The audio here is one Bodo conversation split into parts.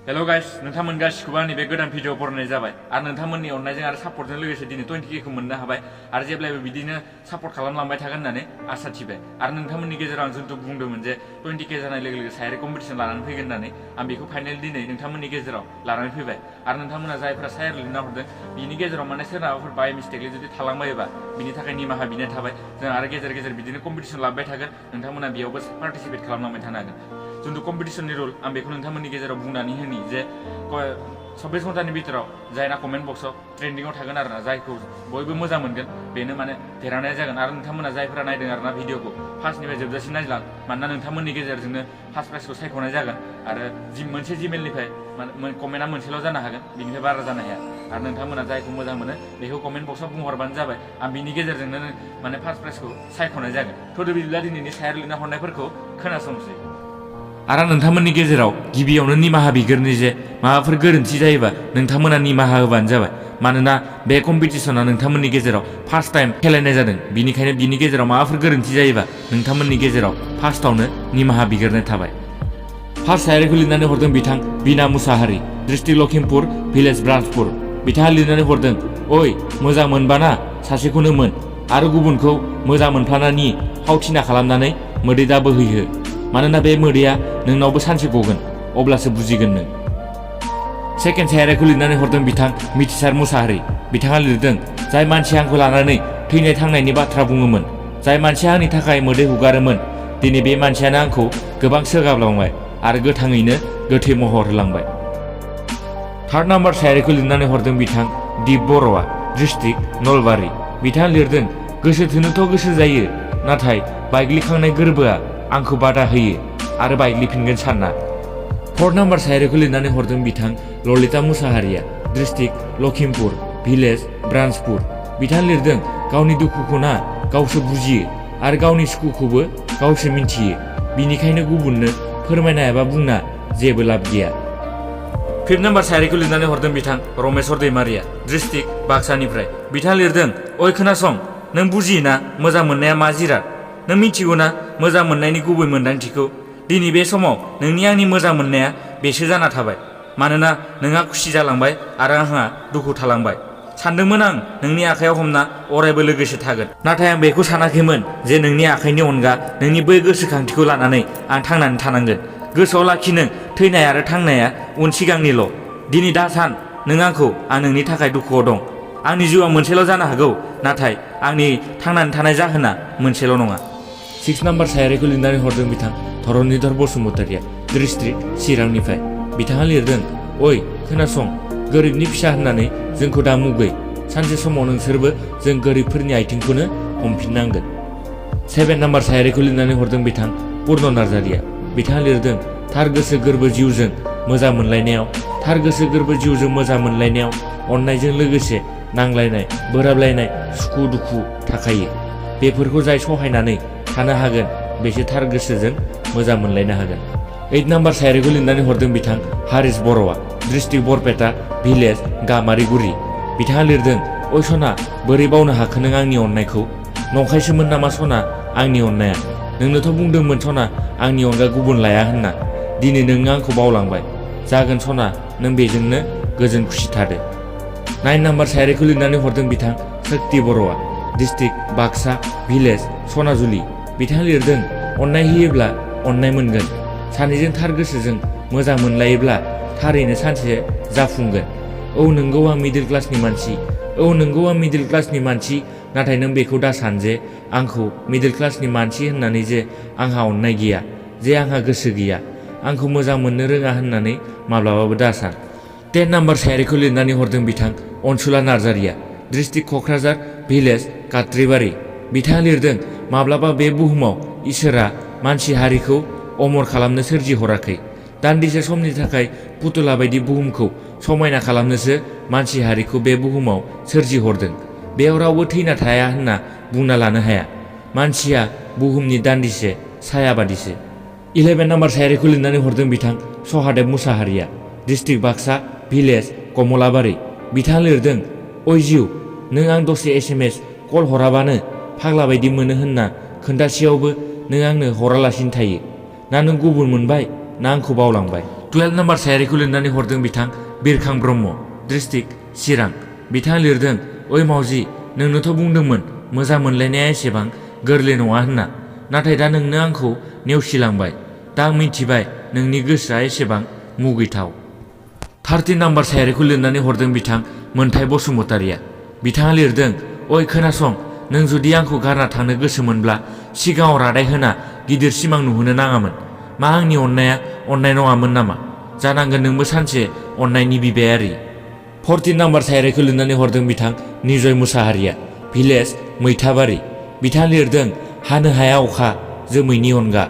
हेलो गाइस नोंथांमोन गासिखौबो आंनि बे गोदान भिडिअ बरायनाय जाबाय आरो नोंथांमोननि अननायजों आरो सापर्टजों लोगोसे दिनै 20K खौ मोननो हाबाय आरो जेब्लायबो बिदिनो सापर्ट खालामलांबाय थागोन होननानै आसा थिबाय आरो नोंथांमोननि गेजेराव आं जोंथ' बुंदोंमोन जे 20K जानाय लोगो लोगो सायारि कम्पिटिशन लानानै फैगोन होननानै आं बेखौ फाइनाल दिनै नोंथांमोननि गेजेराव लानानै फैबाय आरो नोंथांमोना जायफोरा सायारि लिरना हरदों बिनि गेजेराव माने सोरनाबाफोर बाय मिस्टेकलि जुदि थालांबायोबा बिनि थाखाय निमाहा बिनाय थाबाय जों आरो गेजेर गेजेर बिदिनो कम्पिटिशन लाबाय थागोन नोंथांमोना बेयावबो पार्टिसिपेट खालामलांबाय थानो हागोन जोंथ' कम्पिटिशननि रुल आं बेखौ नोंथांमोननि गेजेराव बुंनानै होनि जे 24 घन्टानि बिथोराव जायना कमेन्ट बक्सआव ट्रेन्डिंआव थागोन आरोना जायखौ बयबो मोजां मोनगोन बेनो माने देरहानाय जागोन आरो नोंथांमोना जायफोरा नायदों आरोना भिडिअखौ फार्स्टनिफ्राय जोबजासिम नायलां मानोना नोंथांमोननि गेजेरजोंनो फार्स्ट प्राइजखौ सायख'नाय जागोन आरो मोनसे जिमेलनिफ्राय कमेन्टआ मोनसेल' जानो हागोन बिनिफ्राय बारा जानो हाया आरो नोंथांमोना जायखौ मोजां मोनो बेखौ कमेन्ट बक्सआव बुंहरबानो जाबाय आं बिनि गेजेरजोंनो माने फार्स्ट प्राइजखौ सायख'नाय जागोन थ' बिदिब्ला दिनैनि सायारि लिरना हरनायफोरखौ खोनासंसै आरो नोंथांमोननि गेजेराव गिबियावनो निमाहा बिग्रोनि जे माबाफोर गोरोन्थि जायोबा नोंथांमोना निमाहा होबानो जाबाय मानोना बे कम्पिटिशना नोंथांमोननि गेजेराव फार्स्ट टाइम खेलायनाय जादों बिनिखायनो बिनि गेजेराव माबाफोर गोरोन्थि जायोबा नोंथांमोननि गेजेराव फार्स्टआवनो निमाहा बिग्रोनाय थाबाय फार्स्ट सायारिखौ लिरनानै हरदों बिथां बिना मुसाहारि डिस्ट्रिक्ट लखिमपुर भिलेज ब्रान्सपुर बिथाङा लिरनानै हरदों ओइ मोजां मोनबाना सासेखौनो मोन आरो गुबुनखौ मोजां मोनफ्लानानि फावथिना खालामनानै मोदै दा बोहैहो मानोना बे मोदैया नोंनावबो सानसे गगोन अब्लासो बुजिगोन नों सेकेन्ड सायारिखौ लिरनानै हरदों बिथां मिथिसार मुसाहारि बिथाङा लिरदों जाय मानसिया आंखौ लानानै थैनाय थांनायनि बाथ्रा बुङोमोन जाय मानसिया आंनि थाखाय मोदै हुगारोमोन दिनै बे मानसियानो आंखौ गोबां सोगाबलांबाय आरो गोथाङैनो गोथै महर होलांबाय थार्ड नाम्बार सायारिखौ लिरनानै हरदों बिथां दिप बर'आ डिस्ट्रिक्ट नलबारि बिथाङा लिरदों गोसो थोनोथ' गोसो जायो नाथाय बायग्लिखांनाय गोरबोआ आंखौ बादा होयो आरो बायग्लिफिनगोन सानना फर्थ नाम्बार सायारिखौ लिरनानै हरदों बिथां ललिता मुसाहारिया डिस्ट्रिक्ट लखिमपुर भिलेज ब्रान्सपुर बिथाङा लिरदों गावनि दुखुखौ ना गावसो बुजियो आरो गावनि सुखुखौबो गावसो मिन्थियो बिनिखायनो गुबुननो फोरमायना एबा बुंना जेबो लाब गैया फिफ्थ नाम्बार सायारिखौ लिरनानै हरदों बिथां रमेश्वर दैमारिया डिस्ट्रिक्ट बाक्सानिफ्राय बिथाङा लिरदों ओइ खोनासं नों बुजियोना मोजां मोननाया मा जिराद नों मिथिगौ ना मोजां मोननायनि गुबै मोन्दांथिखौ दिनै बे समाव नोंनि आंनि मोजां मोननाया बेसो जाना थाबाय मानोना नोंहा खुसि जालांबाय आरो आंहा दुखु थालांबाय सानदोंमोन आं नोंनि आखायाव हमना अरायबो लोगोसे थागोन नाथाय आं बेखौ सानाखैमोन जे नोंनि आखाइनि अनगा नोंनि बै गोसोखांथिखौ लानानै आं थांनानै थानांगोन गोसोआव लाखि नों थैनाय आरो थांनाया उन सिगांनिल' दिनै दा सान नों आंखौ आं नोंनि थाखाय दुखुआव दं आंनि जिउआ मोनसेल' जानो हागौ नाथाय आंनि थांनानै थानाय जाहोना मोनसेल' नङा सिक्स नाम्बार सायारिखौ लिरनानै हरदों बिथां धरनिधर बसुमतारिया डिस्ट्रिक्ट चिरांनिफ्राय बिथाङा लिरदों ओइ खोनासं गोरिबनि फिसा होननानै जोंखौ दा मुगै सानसे समाव नोंसोरबो जों गोरिबफोरनि आथिंखौनो हमफिननांगोन सेभेन नाम्बार सायारिखौ लिरनानै हरदों बिथां पुर्न नार्जारिया बिथाङा लिरदों थार गोसो गोरबो जिउजों मोजां मोनलायनायाव थार गोसो गोरबो जिउजों मोजां मोनलायनायाव अननायजों लोगोसे नांलायनाय बोराबलायनाय सुखु दुखु थाखायो बेफोरखौ जाय सहायनानै थानो हागोन बेसो थार गोसोजों मोजां मोनलायनो हागोन ओइट नाम्बार सायारिखौ लिरनानै हरदों बिथां हारिस बर'आ डिस्ट्रिक्ट बरपेटा भिलेज गामारिगुरि बिथाङा लिरदों ओइ सना बोरै बावनो हाखो नों आंनि अननायखौ नंखायसोमोन नामा सना आंनि अननाया नोंनोथ' बुंदोंमोन सना आंनि अनगा गुबुन लाया होनना दिनै नों आंखौ बावलांबाय जागोन सना नों बेजोंनो गोजोन खुसि थादो नाइन नाम्बार सायारिखौ लिरनानै हरदों बिथां शक्ति बर'आ डिस्ट्रिक्ट बाक्सा भिलेज सनाजुलि बिथाङा लिरदों अननाय होयोब्ला अननाय मोनगोन सानैजों थार गोसोजों मोजां मोनलायोब्ला थारैनो सानसे जाफुंगोन औ नोंगौ आं मिडिल क्लासनि मानसि औ नोंगौ आं मिडिल क्लासनि मानसि नाथाय नों बेखौ दा सान जे आंखौ मिडिल क्लासनि मानसि होननानै जे आंहा अननाय गैया जे आंहा गोसो गैया आंखौ मोजां मोननो रोङा होननानै माब्लाबाबो दा सान टेन नाम्बार सायारिखौ लिरनानै हरदों बिथां अनसुला नार्जारिया डिस्ट्रिक्ट क'क्राझार भिलेज काट्रिबारि बिथाङा लिरदों माब्लाबा बे बुहुमाव इसोरा मानसि हारिखौ अमर खालामनो सोरजिहराखै दान्दिसे समनि थाखाय पुतला बायदि बुहुमखौ समायना खालामनोसो मानसि हारिखौ बे बुहुमाव सोरजिहरदों बेयाव रावबो थैना थाया होनना बुंना लानो हाया मानसिया बुहुमनि दान्दिसे साया बादिसो 11 नाम्बार सायारिखौ लिरनानै हरदों बिथां सहादेब मुसाहारिया डिस्ट्रिक्ट बाक्सा भिलेज कमलाबारि बिथाङा लिरदों ओइ जिउ नों आं दसे SMS कल हराबानो फाग्ला बायदि मोनो होनना खोन्थासेयावबो नों आंनो हरालासिनो थायो ना नों गुबुन मोनबाय ना आंखौ बावलांबाय 12 नाम्बार सायारिखौ लिरनानै हरदों बिथां बिरखां ब्रह्म डिस्ट्रिक्ट चिरां। बिथाङा लिरदों ओइ मावजि नोंनोथ' बुंदोंमोन मोजां मोनलायनाया एसेबां गोरलै नङा होनना, नाथाय दा नोंनो आंखौ नेवसिलांबाय। दा आं मिथिबाय नोंनि गोसोआ एसेबां मुगैथाव। 13 नाम्बार सायारिखौ लिरनानै हरदों बिथां मोन्थाय बसुमतारिया। बिथाङा लिरदों ओइ खोनासं, नों जुदि आंखौ गारना थांनो गोसो मोनब्ला सिगाङाव रादाय होना गिदिर सिमां नुहोनो नाङामोन। मा आंनि अननाया अननाय नङामोन नामा? जानांगोन नोंबो सानसे अननायनि बिबायारि। 14 नाम्बार सायारिखौ लिरनानै हरदों बिथां निजय मुसाहारिया भिलेज मैथाबारि। बिथाङा लिरदों हानो हाया अखा जोमैनि अनगा,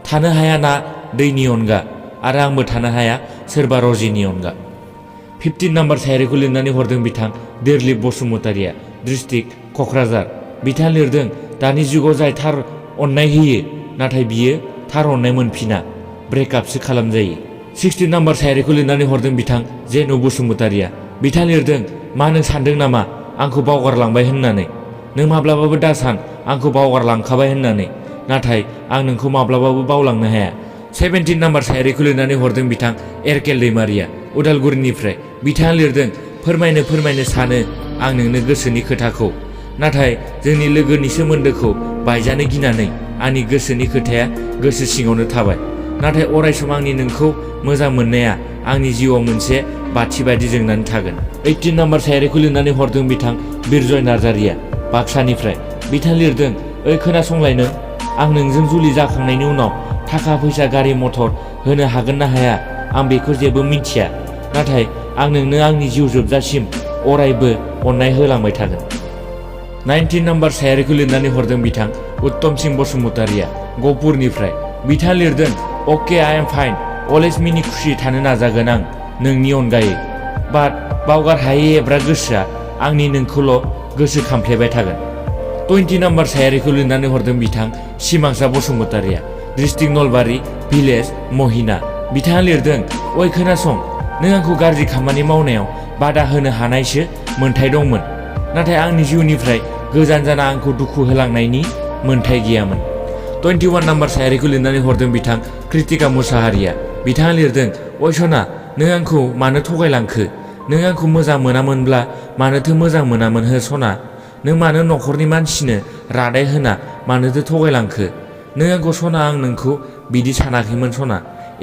थानो हाया ना दैनि अनगा, आरो आंबो थानो हाया सोरबा रजिनि अनगा। 15 नाम्बार सायारिखौ लिरनानै हरदों बिथां दिरलिप बसुमतारिया डिस्ट्रिक्ट क'क्राझार। बिथाङा लिरदों दानि जुगाव जाय थार अननाय होयो नाथाय बियो थार अननाय मोनफिना, ब्रेकआपसो खालामजायो। 16 नाम्बार सायारिखौ लिरनानै हरदों बिथां जेनु बसुमतारिया। बिथाङा लिरदों मा नों सानदों नामा आंखौ बावगारलांबाय होननानै? नों माब्लाबाबो दासान आंखौ बावगारलांखाबाय होननानै, नाथाय आं नोंखौ माब्लाबाबो बावलांनो हाया। 17 नाम्बार सायारिखौ लिरनानै हरदों बिथां एरकेल दैमारिया उदालगुरिनिफ्राय। बिथाङा लिरदों फोरमायनो सानो आं नोंनो गोसोनि खोथाखौ, नाथाय जोंनि लोगोनि सोमोन्दोखौ बायजानो गिनानै आंनि गोसोनि खोथाया गोसो सिङावनो थाबाय। नाथाय अरायसम आंनि नोंखौ मोजां मोननाया आंनि जिउआव मोनसे बाथि बायदि जोंनानै थागोन। 18 नाम्बार सायारिखौ लिरनानै हरदों बिथां बिरजय नार्जारिया बाक्सानिफ्राय। बिथाङा लिरदों ओइ खोनासंलाय नों, आं नोंजों जुलि जाखांनायनि उनाव थाखा फैसा गारि मथर होनो हागोन ना हाया आं बेखौ जेबो मिथिया, नाथाय आं नोंनो आंनि जिउ जोबजासिम अरायबो अननाय होलांबाय थागोन। 19 नाम्बार सायारिखौ लिरनानै हरदों बिथां उत्तम सिंह बसुमतारिया गहपुरनिफ्राय। बिथाङा लिरदों अके आइ एम फाइन, अलवेज मिनि खुसि थानो नाजागोन आं नोंनि अनगायै, बाट बावगार हायै एब्रा गोसोआ आंनि नोंखौल' गोसोखांफ्लेबाय थागोन। 20 नाम्बार सायारिखौ लिरनानै हरदों बिथां सिमांसा बसुमतारिया डिस्ट्रिक्ट नलबारि भिलेज महिना। बिथाङा लिरदों ओइ खोनासं, नों आंखौ गाज्रि खामानि मावनायाव बादा होनो हानायसो मोन्थाय दंमोन, नाथाय आंनि जिउनिफ्राय गोजान जाना आंखौ दुखु होलांनायनि मोन्थाय गैयामोन। 21 नाम्बार सायारिखौ लिरनानै हरदों बिथां कृतिका मुसाहारिया। बिथाङा लिरदों ओइ सना, नों आंखौ मानो थगायलांखो? नों आंखौ मोजां मोनामोनब्ला मानोथो मोजां मोनामोन हो सना? नों मानो न'खरनि मानसिनो रादाय होना मानोथो थगायलांखो? नों आंखौ सना, आं नोंखौ बिदि सानाखैमोन सना,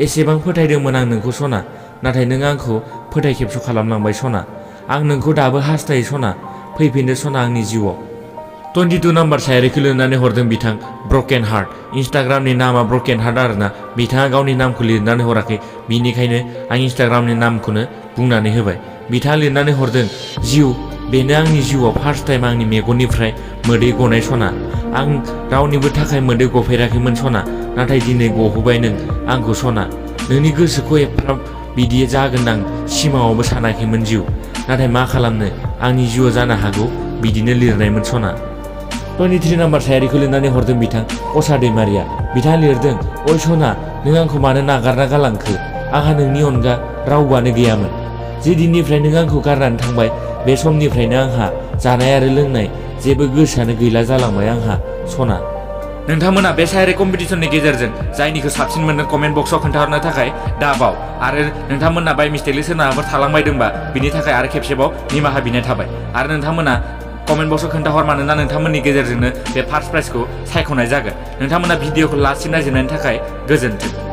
एसेबां फोथायदोंमोन आं नोंखौ सना, नाथाय नों आंखौ फोथायखेबस' खालामलांबाय सना। आं नोंखौ दाबो हास्थायो सना, फैफिनदो सना आंनि जिउआव। 22 नाम्बार सायारिखौ लिरनानै हरदों बिथां ब्रकेन हार्ट। इन्स्टाग्रामनि नामा ब्रकेन हार्ट आरोना, बिथाङा गावनि नामखौ लिरनानै हराखै, बिनिखायनो आं इन्स्टाग्रामनि नामखौनो बुंनानै होबाय। बिथाङा लिरनानै हरदों जिउ, बेनो आंनि जिउआव फार्स्ट टाइम आंनि मेगननिफ्राय मोदै गनाय सना। आं रावनिबो थाखाय मोदै गफेराखैमोन सना, नाथाय दिनै गहोबाय नों आंखौ सना। नोंनि गोसोखौ एफाग्राब बिदि जागोन आं सिमाङावबो सानाखैमोन जिउ, नाथाय मा खालामनो आंनि जिउआव जानो हागौ बिदिनो लिरनायमोन सना। 23 नाम्बार सायारिखौ लिरनानै हरदों बिथां असा दैमारिया। बिथाङा लिरदों ओइ सना, नों आंखौ मानो नागारना गालांखो? आंहा नोंनि अनगा रावबोआनो गैयामोन। जे दिननिफ्राय नों आंखौ गारनानै थांबाय बे समनिफ्रायनो आंहा जानाय आरो लोंनाय जेबो गोसोआनो गैला जालांबाय आंहा सना। नोंथांमोना बे सायारि कम्पिटिसननि गेजेरजों जायनिखौ साबसिन मोनदों कमेन्ट बक्सआव खोन्थाहरनो थाखाय दाबाव, आरो नोंथांमोना बाय मिस्टेकलि सोरनाफोर थालांबायदोंबा बिनि थाखाय आरो खेबसेबाव निमाहा बिनाय थाबाय। आरो नोंथांमोना कमेन्ट बक्सआव खोन्थाहर, मानोना नोंथांमोननि गेजेरजोंनो बे फार्स्ट प्राइजखौ सायख'नाय जागोन। नोंथांमोना भिडिअखौ लास्टसिम नायजोबनायनि थाखाय गोजोन्थों।